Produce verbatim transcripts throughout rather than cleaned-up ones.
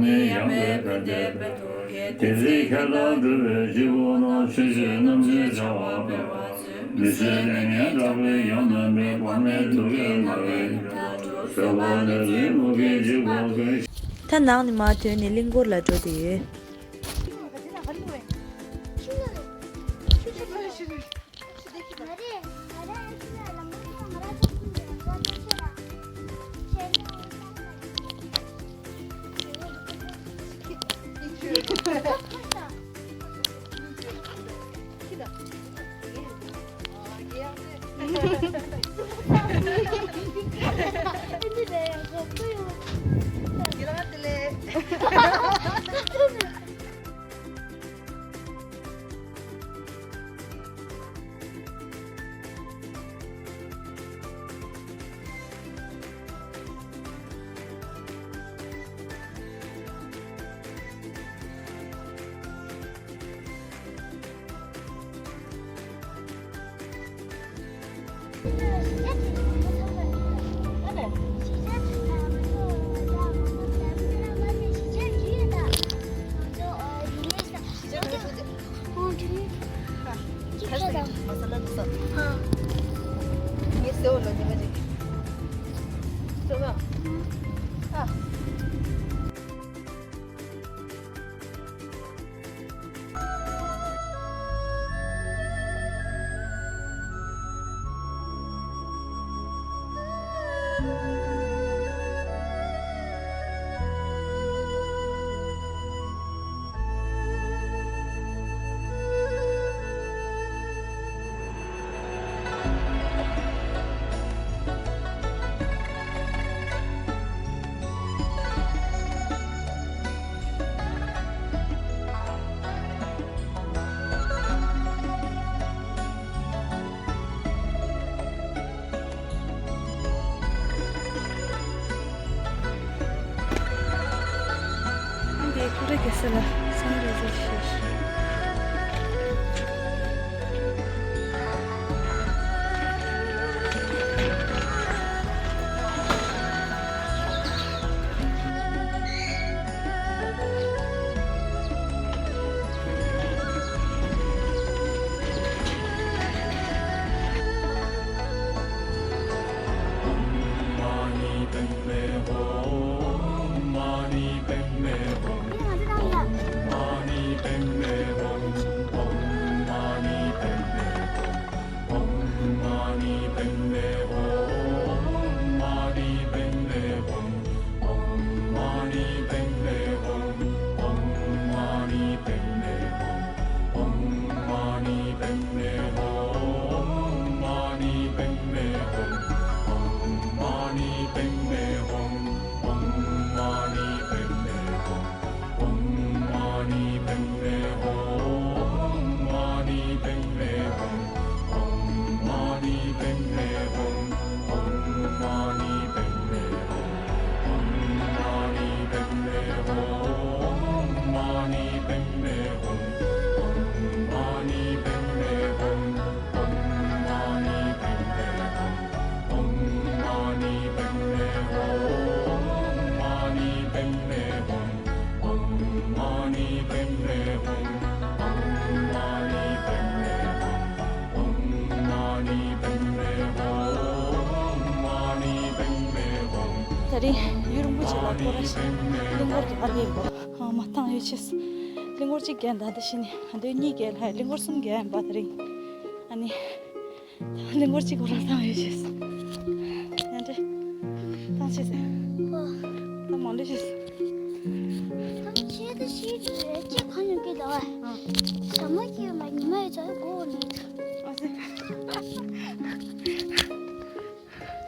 ནི་ཡང་དག་ཕན་བདེ་འབད་དོ། དེ་ཚེ་ཁྱད་ལས་གྲོལ་བའི་སྤྱི་བོ་ན་ཆོས་ཀྱི་རྣམ་འཕྲུལ་བྱ་བ་སྤེལ་བར་མཛད། མི་ཟད་ལས་ངན་དག་པའི་ཡང་དག་པའི་དཔག་མེད་ཐུགས་ཀའི་རྣམ་པར་སྤྲུལ་པ་སྟོན་པ་ནི་ལྷའི་བུ་གའི་འཇིགས་པ་ཀུན། ད་ནང་ནས་མར་ཐོན་ནས་གླིང་སྐོར་ལ་འགྲོ་དེ་ཡོད། འདི་ཀུ་རེ་གེ་སེ་ལ་སང་རེ་ཟེར་ཤེས། ད་རིང་ཡུལ་རིན་པོ་ཆེ་ལ་སྐོར་ར་ཞིག་གླིང་སྐོར་གྱི་ཨ་ནི་ཡིན་པ། ཨ་མ་བཏང་ཡོད་ཆེས། གླིང་སྐོར་གཅིག་བརྒྱབ་ད་འདི་བཞིན་ནི་ཨ་འདོད་གཉིས་བརྒྱབ་ལ་གླིང་སྐོར་གསུམ་བརྒྱབ་ཡིན་པ་ད་རིང་། ཨ་ནི། གླིང་སྐོར་གཅིག་གོ་ར་བཏང་ཡོད་ཆེས། ཡང་འདྲེ། བཏང་ཆེས་ཟེར། ཨོ། ད་མང་འདྲེ་ཆེས། ད་ཆེས་ད་ཤེས་ཀྱི་རེད་ཅེས་གང་ཡོང་གི་འདུག་ཨ། ཨ། ཟ་མ་ཁྱེར་མ་ཉི་མ་ཡོད་ཚད་གོ་ནི། ཨ་ཙི།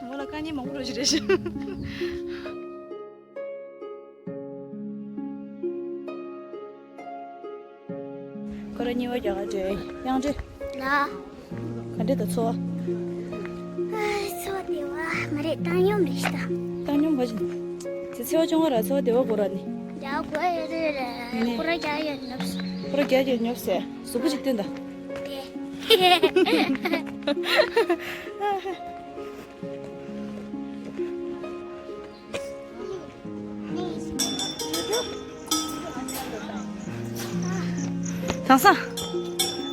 མོ་ལ་དཀའ་ངལ་མང་པོ་རོ་ཞིག་རེད་ཤི། ཁོ་ར་གཉིས་པ་རྒྱ་གར་འདྲེ་དབྱངས་འདྲེ། ལ། ག་འདྲེ་དང་ཚོ། ཨ། ཚོ་དེ་བ་མ་རེད་བཏང་སྙོམས་རེད་ཤི་ད། བཏང་སྙོམས་བ་ཞིག་དེ་ཚེ་བ་ཆུང་བ་ར་ཚོ་དེ་བ་གོ་ར་ནི། རྒྱ་གོ་ཡ་རེད་རེད། ཁོ་ར་རྒྱ་ཡོད་ཉོབ་སོ། ཁོ་ར་རྒྱ་ཡོད་ཉོབ་སོ། གཟུགས་པོ་ཞིག་སྟོན་ད། དེ། དེང་སང་།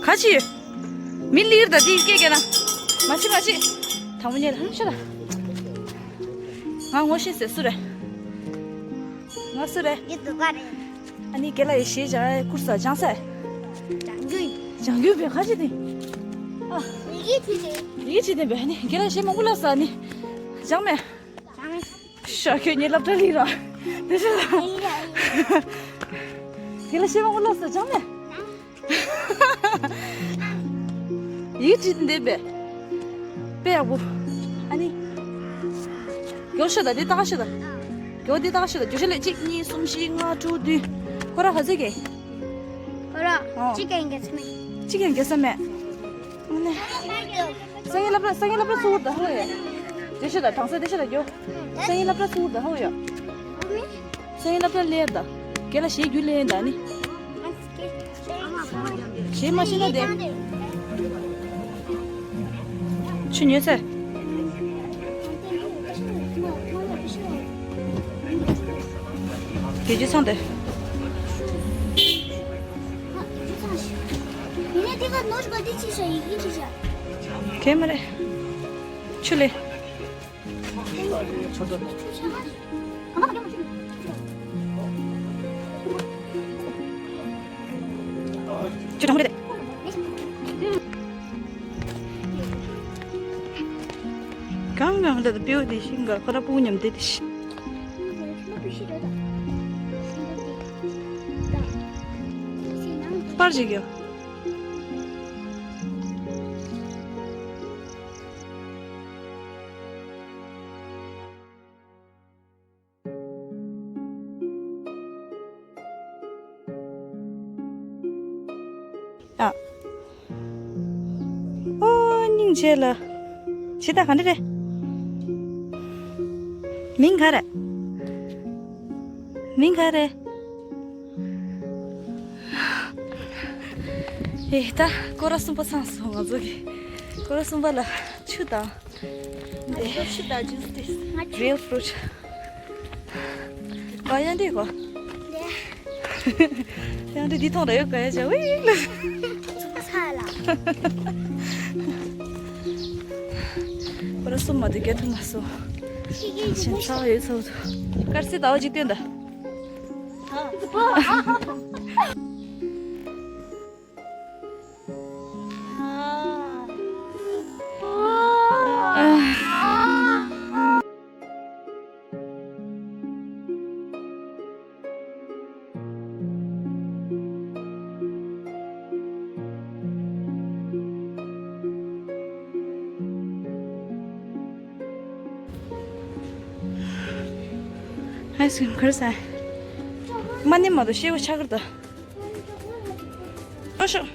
ག་ཅི་ཡོད། མི་ལིར་ད་དེ་སྐད་སྐད་ན། མ་ཤི་མ་ཤི། དང་པོ་ཉལ་ཧང་ཤ་ད། ང་ངོ་ཤེས་ཟེར་སུ་རེད། ང་སུ་རེད། ཡི་དུ་ག་རེད། ཨ་ནི་རྒན་ལགས་ཡི་ཞེས་བྱ་ཀུར་ས་སྦྱང་ས། ལྗང་རྒྱུན། ལྗང་རྒྱུན་པས་ག་ཅི་དེ། ཨ། ཡི་གེ་བྲིས་ཏེ། ཡི་གེ་བྲིས་ཏེ་བས་ཨ་ནི་རྒན་ལགས་ཞེས་མང་པོ་ལབ་ས་ཨ་ནི། སྦྱང་མེད། ཤ་ཁྱོད་ཉིད་སློབ་གྲྭ་ལི་ར། དེ་ཤ་ལ། དེ་ལ་ཤེས་མང་པོ་ལབ་ས་སྦྱང་མེད། ཡིག་བྲིས་འདེབས་པས། དཔེ་ཡག་པོ། ཨ་ནི། མགྱོགས་ཤོད་ད་འདི་ལྟ་ཤོད་ད། མགྱོགས་འདི་ལྟ་ཤོད་ད། མགྱོགས་ཤོད་ལས་གཅིག་གཉིས་གསུམ་བཞི་ལྔ་དྲུག་བདུན། ཁོ་ར་ག་ཚོད་གས། ཁོ་ར་ཨོ། གཅིག་གས་འགས་ས་མེད། གཅིག་གས་འགས་ས་མེད། ཨ་ནི། སང་ཉིན་སློབ་གྲྭ་སང་ཉིན་སློབ་གྲྭ་ཚུགས་ད་ཧོ་ཡ། དེ་ཤོད་ད་དྲང་ས་དེ་ཤོད་ད་མགྱོགས། སང་ཉིན་སློབ་གྲྭ་ཚུགས་ད་ཧོ་ཡ། སང་ཉིན་སློབ་གྲྭ་ལེན་ད། རྒན་ལགས་ཞེས་རྒྱུ་ལེན་ད་ནི། ཞེས་མ་ཤེས་ན་དེ། ཆུ་ཉོས་ཚེ། དེ་ཅི་སོང་དེ། ཁེ་མ་རེད། ཆུ་ལེ། ཁྱོད་དྲང་མོ་རེད། གང་གང་འདྲ་དང་སྤེའུ་དེ་ཤིང་ག་ཁོ་ར་སྤུ་གུ་མཉམ་དེ་དེ་ཤི། པར་ཞིག་ཡོད། ཨ། ཨོ་སྙིང་རྗེ་ལ། ཇི་ལྟར་ག་འདྲ་རེད། མིང་ག་རེད། མིང་ག་རེད། ཨེ་ད་སྐོར་ར་གསུམ་པ་ཚང་སོང་ང་ཚོ་གི། སྐོར་ར་གསུམ་པ་ལ་ཆུ་དང་། ཨེ། ཆུ་དང་ཇུས་ཏེ། Real fruit། ག་ཡང་འདི་གོ། གཡང་འདི་འདི་ཐོག་ལ་ཡོད་ག་ཡ་བྱ་བའི་ལ། ཚ་ལ། པར་སོ་མ་དུ་གེ་ཐུ་མ་སོ། ཤི་གི་ཞིང་ཚ་ཡོད་ཚོ། དཀར་སེ་ཟླ་བ་འཇིག་རྟེན་ད། ཨའི་སི་ཀྲིམ་ག་རེ་ཟ། མ་ནི་མ་དོ་ཤེས་པ་ཆག་གི་རེད་ད། ཨོ་ཤོ།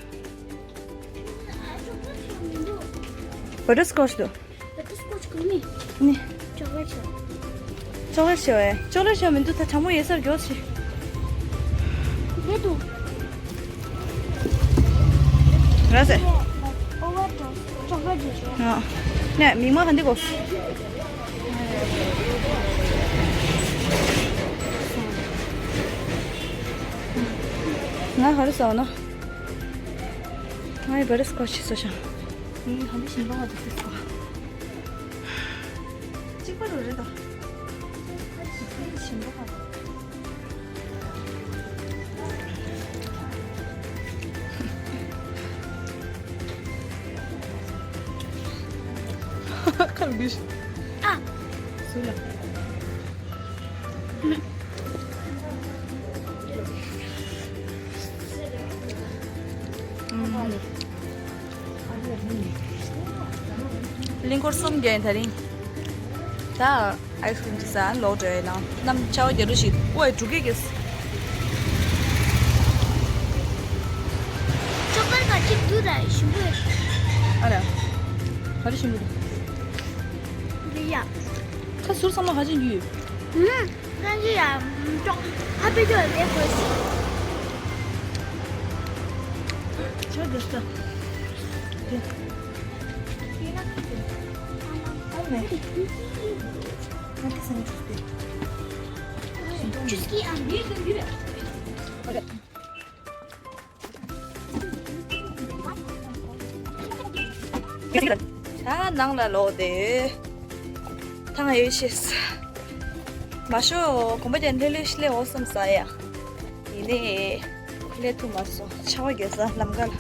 བ་ཊར་སི་ཀོ་ཆི་དོ། བ་ཊར་སི་ཀོ་ཆི་གོ་ནི། ནི། ཅོག་ལེ་ཊི་ཤོ། ཅོག་ལེ་ཊི་ཤོ་ཨེ། ཅོག་ལེ་ཊི་ཤོ་མི་འདུག་ད་གྲང་མོ་ཡོད་སར་མགྱོགས་ཤིག། རེད་འདུག། ར་ཟེ། ཨོ་བ་ཊར་སི་ཅོག་ལེ་ཊི་ཤོ། ཨ། ནས་མིག་མ་ག་འདི་གོ། ང་ཧ་རུ་སོ་ན། ང་ཡི་བ་ཊར་སི་ཀོ་ཆི་སོ་ཤང་། ངའི་ཧ་འདི་ཞིམ་པོ་བ་འདི་སོ། གཅིག་པ་རུ་རེད་ད། ཞིམ་པོ་བ། ཁ་ལ་འདུས། ཨ། སུ་ལ། གླིང་སྐོར་གསུམ་བརྒྱབ་ཡིན་ད་རིང་། ད་ཨའི་སི་ཀྲིམ་གྱི་ས་ལོག་འགྲོ་ཡི་ལང་། གནམ་ཆར་པ་རྒྱག་འགྲོ་ཞིག་ཨོའི་འབྲུག་སྐད་ཀྱིས། ཅོག་པར་ག་གཅིག་འདུག་ད་ཞིམ་པོ་ཡོད། ཨ་ར། ག་རེ་ཞིམ་པོ་འདུག། འདི་ཡ། ཁ་ཟུར་ཚང་མ་ག་ཅིག་འགྱུར་ཡོད། ཧུམ། ཁ་ཅིག་ཡ། ཅོག་ཧ་པེ་ཅོག་ལས་དགོས་ཤིག། ཆོག་དགོས་ས། དེ། ཨ་མེ། ང་དེ་སང་ཆུ་སྟེ། ཆུ་སྐྱིད་ཨ་མེ། ཨོ་ཁེ། ད་ནང་ལ་ལོག་སྟེ་ཐང་ཡོད་ཤེས། མ་ཤོ་གོམ་པ་ཅན་ལྷེ་ལྷེ་ཤི་ལེ་འོ་སམ་ས་ཡ། ཡིན་ནའི་ལས་ཐུབ་མ་སོང་། ཆར་པ་རྒྱག་ས་ལམ་ཁ་ལ།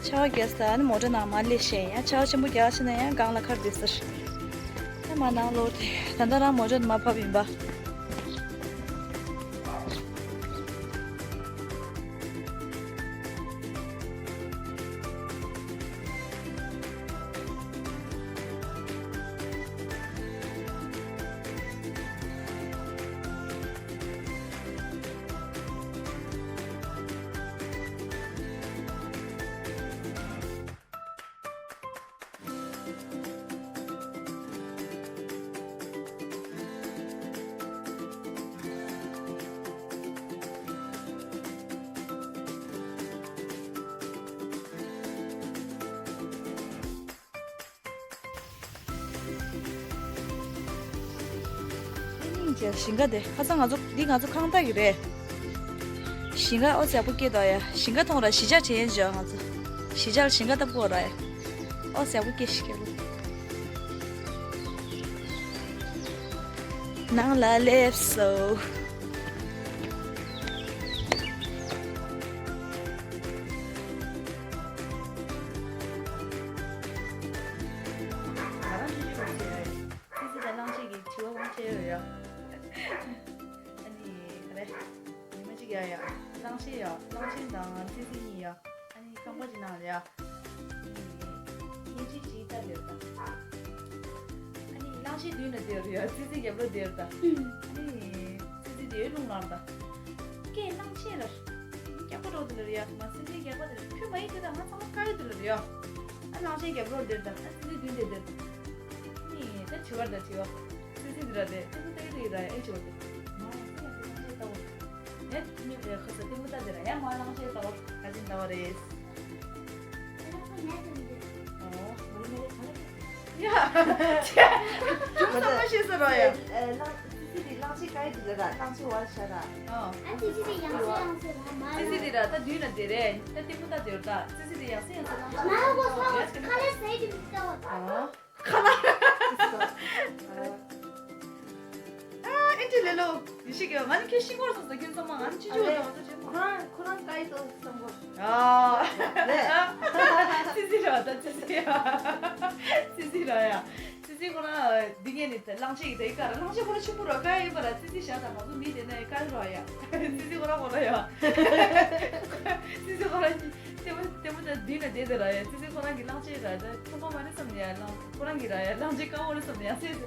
ཆར་པ་རྒྱག་ས་ནི་མོ་ཊ་ནང་མ་སླེབས་ཤེས་ཡ། ཆར་པ་ཆེན་པོ་རྒྱག་ཕྱིན་ན་ཡང་སྒང་ལ་ཁར་བསྡད་ཟེར། ད་མ་ནང་ལོག་སྟེ་ད་ལྟ་རང་མོ་ཊ་ནང་མ་བབས་ཡིན་པ། ཨེ་ནི་ཅི་ཞིང་ཁ་དེ་ཁ་སང་ང་ཚོ་འདི་ང་ཚོ་ཁང་བདག་གི་རེད། ཞིང་ཁ་ཨོ་ཙི་ཡག་པོ་སྐྱེས་འདུག་ཡ། ཞིང་ཁ་མཐོང་ར་གཞིས་ཆགས་བྱས་ཡིན་ཅི་ང་ཚོ། གཞིས་ཆགས་ལ་ཞིང་ཁ་ལྟ་བུ་ར་ཡ། ཨོ་ཙི་ཡག་པོ་སྐྱེས་ཤིག་སྐྱེས་ལོ། ནང་ལ་སླེབས་སོ། ང་རང་ཚོ་ཅི་ལ་བྱེད་རེད། ཙི་ཙི་དང་གླང་ཆེན་གྱི་དྲི་བ་མང་ཆེ་ཡོད་ཡ། ཨ་ནི་ག་རེ། ཉི་མ་གཅིག་ཡ་ཡ། གླང་ཆེན་ཡ། གླང་ཆེན་དང་ཙི་ཙི་གཉིས་ཡ། ཨ་ནི་ཁང་པ་ཅིག་ནང་ལ་ཡ། ཨ་ནི་གཉེན་གཅིག་གཅིག་ལྟ་བསྡད་ད། ཨ་ནི་གླང་ཆེན་མདུན་ལ་བསྡད་རེད་ཡ། ཙི་ཙི་རྒྱབ་ལོགས་བསྡད་རེད་ད། ཨ་ནི་ཙི་ཙི་དེ་རླུང་ལངས་ད། ཀེ་གླང་ཆེན་ལ། རྒྱགས་པ་འགྲོ་དེ་ལ་རེད་ཡ། མ་སེམས་ཅན་རྒྱགས་པ་དེ་ལ་ཁྱོད་མ་ཡིན་དེ་ད་ང་ཚང་མ་དཀར་ཡོད་དེ་ལ་རེད་ཡ། ཨ་གླང་ཆེན་རྒྱབ་ལོགས་བསྡད་ད། ཨ་ཙི་ཙི་མདུན་དེ་བསྡད་ད། ནི་ད་བྱི་བ་རེད་ད་བྱི་བ། ཙི་ཙི་འདི་ར་རེད། ཏིང་ཀུ་ཏག་ཏག་ར་ཨེ་བྱི་བ་རེད། མ་ཡ་ཙི་ཡ་ཙི་ལྟ་བུ། ཡ་ནི་རེད་ཁ་ས་ཏིང་ཀུ་ཏག་ཏག་ར་ཡ་མ་གླང་ཆེན་ལྟ་བུ་ག་ཅིག་ལྟ་བུ་རེད། ཨོ། ཡ། ཁྱོད་བསམ་བློ་ཤེས་ས་ར་ཡ། ཨེ་གླང་ཙི་ཙི་དེ་གླང་ཆེན་ག་ཡི་དེ་ར་གླང་ཆེན་བར་ཤ་ར། ཨོ། ཨ་ཙི་ཙི་དེ་ཡང་སེ་ཡང་སེ་ར་མ་ཙི་ཙི་དེ་ར་ད་མདུན་ལ་དེ་རེད། ད་ཏིང་ཀུ་ཏག་ཏག་ར་ད་ཙི་ཙི་དེ་ཡང་སེ་ཡང་སེ་གླང་ཆེན་མ་གོ་ས་ཁ་ལ་ཟས་དེ་ལྟ་བུ། ཨོ། ཁ་ལ། ཨ་ཨེ་འདྲ་ལེ་ལོ། ཡེ་ཤེས་ཀྱི་ང་ནི་ཁྱེད་ཤི་བར་སོང་ཟེར་ཁྱེད་ཚང་མ་ང་ནི་ཅི་ཅི་བ་དང་ང་ཚོ་བྱེད་མ། ཁོ་རང་ཁོ་རང་ཀའི་ཏོ་བསམ་གོ། ཨ། ནས། ཙི་ཙི་ར་ད་ཙི་ཙི་ཡ། ཙི་ཙི་ར་ཡ། ཙི་ཙི་ཁོ་རང་འདི་ངས་ནི་གླང་ཆེན་གྱི་དེ་ག་ར་གླང་ཆེན་ཁོ་རང་ཆུང་པོ་ར་ཀའི་ཡིན་པ་ར་ཙི་ཙི་བཞག་དང་ང་ཚོ་མི་དེ་ནས་ཀའི་ར་ཡ། ཙི་ཙི་ཁོ་རང་ཁོ་ར་ཡ། ཙི་ཙི་ཁོ་རང་གི་ལྟད་མོ་ལྟད་མོ་དང་མདུན་ལ་བསྡད་དེ་ར་ཡ། ཙི་ཙི་ཁོ་རང་གི་གླང་ཆེན་ར་ད་ཁོ་མ་མ་རེད་བསམ་ནས་ཡ་གླང་ཁོ་རང་གི་ར་ཡ་གླང་ཆེན་དཀར་པོ་རེད་བསམ་ནས་ཡ་སེ་སེ།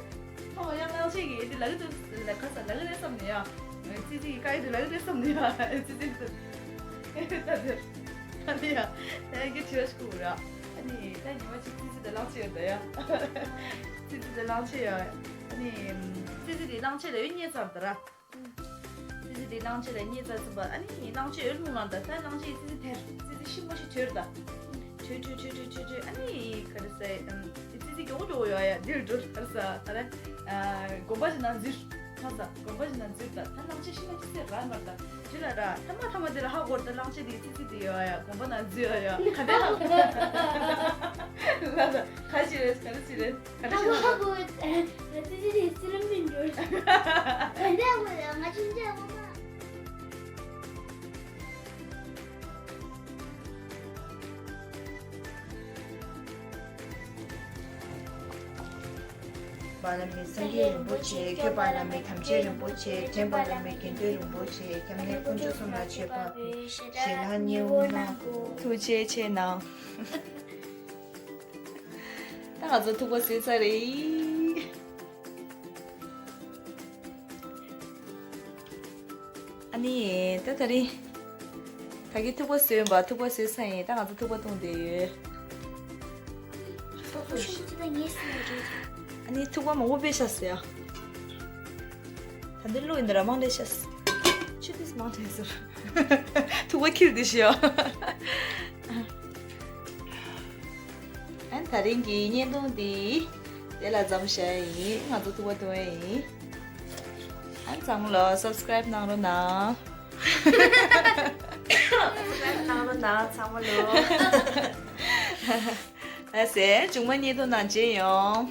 ཁོ་མ་ཡ་གླང་ཆེན་གི་འདི་ལ་གི་དུ་ལ་ཁ་ས་ལ་གི་རེད་བསམ་ནས་ཡ། ཙི་ཙི་གི་ཀ་ཡི་དུ་ལ་གི་རེད་བསམ་ནས་ཡ། ཙི་ཙི་དུ་ད་དུ་ད་ནི་ཡ་ད་ཡ་གི་ཁྲི་ར་ཤི་ཁུ་ར། ཨ་ནི་ད་ཉི་མ་གཅིག་ཙི་ཙི་དང་གླང་ཆེན་ཡོད་ད་ཡ། ཙི་ཙི་དང་གླང་ཆེན་ཡ། ཨ་ནི་ཙི་ཙི་དེ་གླང་ཆེན་ལ་ཡོད་རྙེད་ཚར་ད་ར། ཙི་ཙི་དེ་གླང་ཆེན་ལ་རྙེད་ཚར་ཚུན་པ་ཨ་ནི་གླང་ཆེན་ཡོད་ལུང་ལ་ད་ད་གླང་ཆེན་ཙི་ཙི་དེར་ཙི་ཙི་ཤི་མོ་ཞིག་བྲོས་ད། བྲོས་བྲོས་བྲོས་བྲོས་བྲོས་བྲོས་ཨ་ནི་ག་རེ་ཟེར། ཙི་ཙི་མགྱོགས་མགྱོགས་ཡོང་ཡ་འདིར་འགྲོ་ག་རེ་ཟེར་ད་རེ། དགོན་པ་ཞིག་ནང་འཛུལ། ཁ་ས་དགོན་པ་ཞིག་ནང་འཛུལ་ད་ད་གླང་ཆེན་ཤི་མོ་ཅི་ཟེར་ར་མར་ད། དེ་ལ་ར་ཐ་མ་ཐ་མ་དེ་ལ་ཧ་གོ་ད་གླང་ཆེན་དེ་ཙི་ཙི་དེ་ཡོང་ཡ་དགོན་པ་ནང་འཛུལ་ཡ་ཡ་ག་དེ་ཧ་གོ། ལ་ད་ག་ཞིག་རེད་ག་རེ་ཞིག་རེད། ད་ཁོ་ཧ་གོ་ཙི་ཙི་དེ་སི་རམ་མིན་འགྲོ། ག་འདྲ་གོ་ཡ་ང་ཆུང་ཆུང་ངོ་མ། པ་ལ་མི་སངས་རྒྱས་རིན་པོ་ཆེ། སྐྱོབ་པ་ལ་མི་དམ་ཆོས་རིན་པོ་ཆེ། འདྲེན་པ་ལ་མི་དགེ་འདུན་རིན་པོ་ཆེ། སྐྱབས་གནས་དཀོན་མཆོག་གསུམ་ལ་མཆོད་པ་ཕུལ། ཞེ་དྲག་མཉེས་པོ་གནང་གོ། ཐུགས་རྗེ་ཆེ་གནང་། ད་ང་ཚོ་ཐུག་པ་བཟོས་ཚར་རེད། ཨ་ནི་ད་དེ་རིང་ད་གིན་ཐུག་པ་བཟོས་ཡིན་པ། ཐུག་པ་བཟོས་ཚར་ཡིན། ད་ང་ཚོ་ཐུག་པ་བཏུང་བསྡད་ཡོད། ཨ་ནི་ཐུག་པ་མང་པོ་སྤེལ་ཤག་ཟེར་ཡ། ད་འདི་བླུགས་ཡིན་ད་ར་མང་ལས་ཤག་ཆུ་དུས་མང་དྲགས་ཟེར། ཐུག་པ་ཁྱེར་བསྡད་ཤག་ཨ་ནི་དེ་རིང་གི་བརྙན་ཐུང་འདི་དེ་ལ་མཚམས་བཞག་ཡིན། ང་ཚོ་ཐུག་པ་བཏུང་ཡ་ཡིན། ཨ་ནི་ཚང་མ་ལོ་སབ་སི་ཀ་རའིབ་གནང་རོགས་གནང་། སབ་སི་ཀ་རའིབ་གནང་རོགས་གནང་ཚང་མ་ལོ། ལགས་སེ། མཇུག་མ་བརྙན་ཐུང་ནང་མཇལ་ཡོང་།